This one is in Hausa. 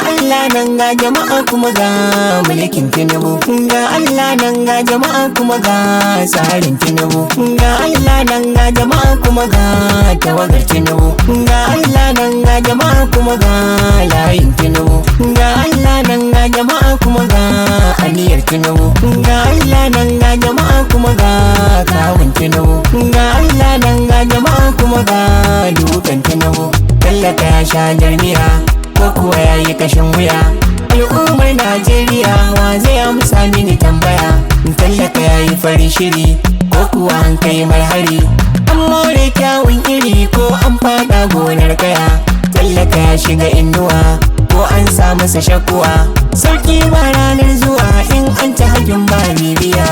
Allah nan ga jama'a kuma ga mulkin Tinubu. Ga Allah nan ga jama'a kuma ga tsarin Tinubu. Ga Allah nan ga jama'a kuma ga tawagar Tinubu. Ga Allah nan ga jama'a kuma ga layin Tinubu. Ga Allah nan ga jama'a kuma ga aniyar Tinubu. Ga Allah nan ga jama'a kuma ga kawun Tinubu. Ga Allah nan ga jama'a kuma ga dukan Tinubu. Tallaka ya sha jarmiya ko kuwa ya yi kashin wuya. Al'ummar Najeriya, wa zai amsa mini tambaya? Tallaka ya yi farin shiri ko kuwa an kai marhari? An more kyawun iri ko an fada gonar kaya? Tallaka ya shiga inuwa ko an sa masa shakuwa? Sauki ba ranar zuwa in an ci hakin ba bibiya.